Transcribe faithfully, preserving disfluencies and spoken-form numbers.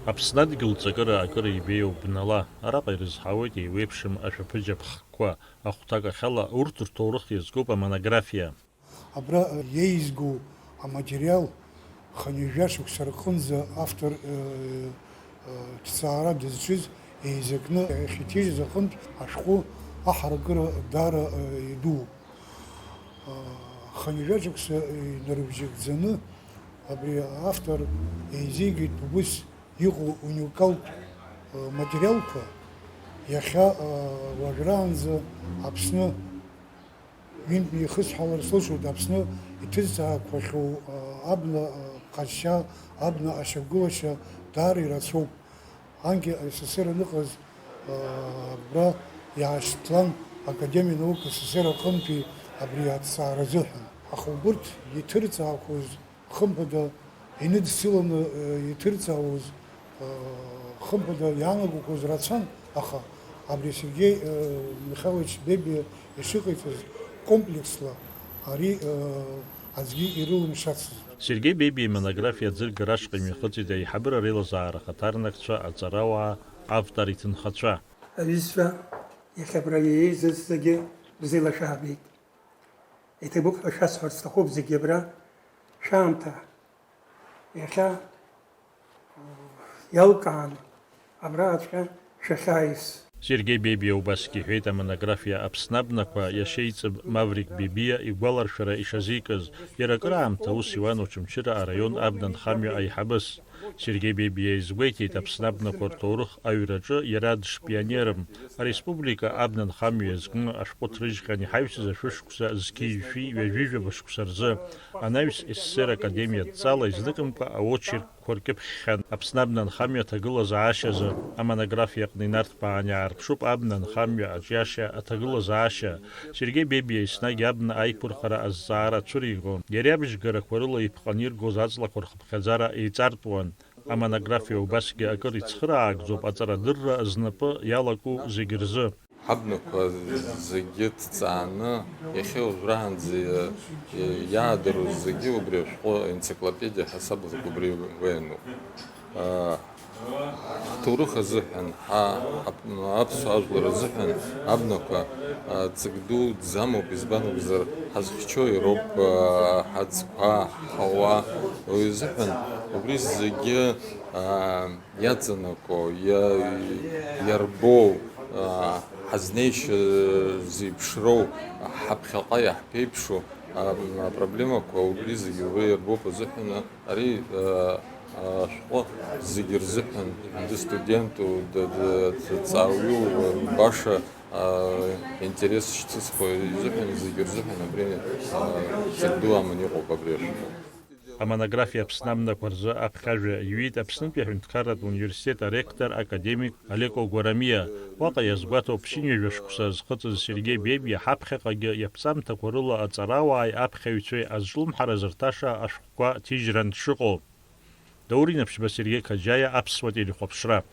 Аԥсны адгьыл ҵакыра акыр ибеиоуп бнала. Араҟа ирызҳауеит еиуеиԥшым ашәаԥыџьаԥхқәа, ахәҭакахьала урҭ рҭоурых иазкуп амонографиа. Абра еизгоу аматериал хынҩажәа шықәса рҟынӡа автор, э, э, ҭҵаара дызҿыз еизакны иахьиҭижьыз аҟынтә ашәҟәы аҳаракыра даара, э, идууп. Э, хынҩажәа шықәса инарыбжьагӡаны абри автор еизигеит убыс иҟоу уникалтә, э, материалқәа, иахьа, э, уажәраанӡа Аԥсны ҩынтә неихысҳәаалар сылшоит, Аԥсны иҭыҵаақәахьоу, э, абна, э, ҟазшьа, абна ашьақәгылашьа даара ирацәоуп. Анкьа С С С Р аныҟаз, э, абра иаашьҭлан Академиа наук С С С Р аҟынтәи абри аҭҵаара азыҳәан. Аха убырҭ иҭырҵаақәоз хымԥада иныдсыланы, э, иҭырҵаауаз, э, хымԥада иаанагақәоз рацәан, аха абри Сергеи, э, Михайлович Бебиа ишыҟаиҵаз комплексла ари, э, аӡәгьы ирылымшацызт. Сергеи Бебиа имонографиа аӡыргара ашҟа имҩахыҵит аиҳабыра реилазаара ахаҭарнакцәа, аҵарауаа, автор иҭынхацәа. Аҩызцәа, иахьа абра иеизаз зегьы бзиала шәаабеит. Иҭабуп ҳәа шәасҳәарц сҭахуп зегьы абра шәаамҭа иахьа иалкааны абраҵәҟьа шәахьааиз. Сергеи Бебиа убасгьы иҳәеит амонографиа Аԥсны абнақәа иашьеиҵб Маврик Бебиа игәаларшәара ишазикыз, иара акыраамҭа аус иуан Очамчыра араион абнанхамҩа аиҳабыс. Сергеи Бебиа изгәеиҭеит Аԥсны абнақәа рҭоурых аҩраҿы иара дшпионерым, ареспублика абнанхамҩа иазкны ашәҟәы ҭрыжьхьан иҳаҩсыз ашәышықәса зқьи жәшәи ҩажәи жәаба шықәса рзы, анаҩс С С С Р академиа адҵала изныкымкәа аочеркқәа ркьыԥхьхьан Аԥсны абнанхамҩа аҭагылазаашьазы. Амонографиа аҟны инарҭбааны иаарԥшуп абнанхамҩа аҿиашьа аҭагылазаашьа. Сергеи Бебиа еснагь абна аиқәырхара азҵаара цәыригон. Иара иабжьгарақәа рыла иԥҟаны иргоз аҵлақәа рхыԥхьаӡара еиҵартәуан. Амонографиа убасгьы акыр ицхыраагӡоуп аҵарадырра знапы иалаку зегь рзы. Ҳабнақәа зегьы ҭҵааны, иахьа уажәраанӡа иа-, иаадыруаз зегьы убри ашәҟәы, аенциклопедиа ҳасабла убри уеинуп. А, ҳҭоурых азыҳәан, ҳа-, ҳап-, аԥсуа ажәлар азыҳәан абнақәа, а, ҵак ду дзамоуп, избан акәзар, ҳазхьчо ироуп, а, ҳаӡқәа, ҳауа, уи азыҳәан убри зегьы, а, иаҵанакуа, иа-, иарбоу, аа, ҳазнеишьа зеиԥшроу, ҳаԥхьаҟа иаҳԥеиԥшу, аа, апроблемақәа убри зегьы уи иарбоуп азыҳәан, ари, аа, ашәҟәы зегьы рзыҳәан, дыстуденту, д-, д-, дҵааҩу, баша, аа, интерес шьҭызхуа изыҳәан, зегьы рзыҳәан абри, аа, ҵак ду аман иҟоуп абри ашәҟәы. Амонографиа Аԥсны абнақәа рзы аԥхьажәа иҩит Аԥснытәи аҳәынҭқарратә университет аректор академик Алеко Гәарамиа. Уаҟа иазгәаҭоуп ԥшьынҩажәа шықәса зхыҵыз Сергеи Бебиа ҳаԥхьаҟагьы иаԥҵамҭақәа рыла аҵарауааи аԥхьаҩцәеи азҿлымҳара зырҭаша ашәҟәқәа ҭижьран дшыҟоу. Даур Инаԥшьба, Сергеи Қаџьаиа, Аԥсуа телехәаԥшра.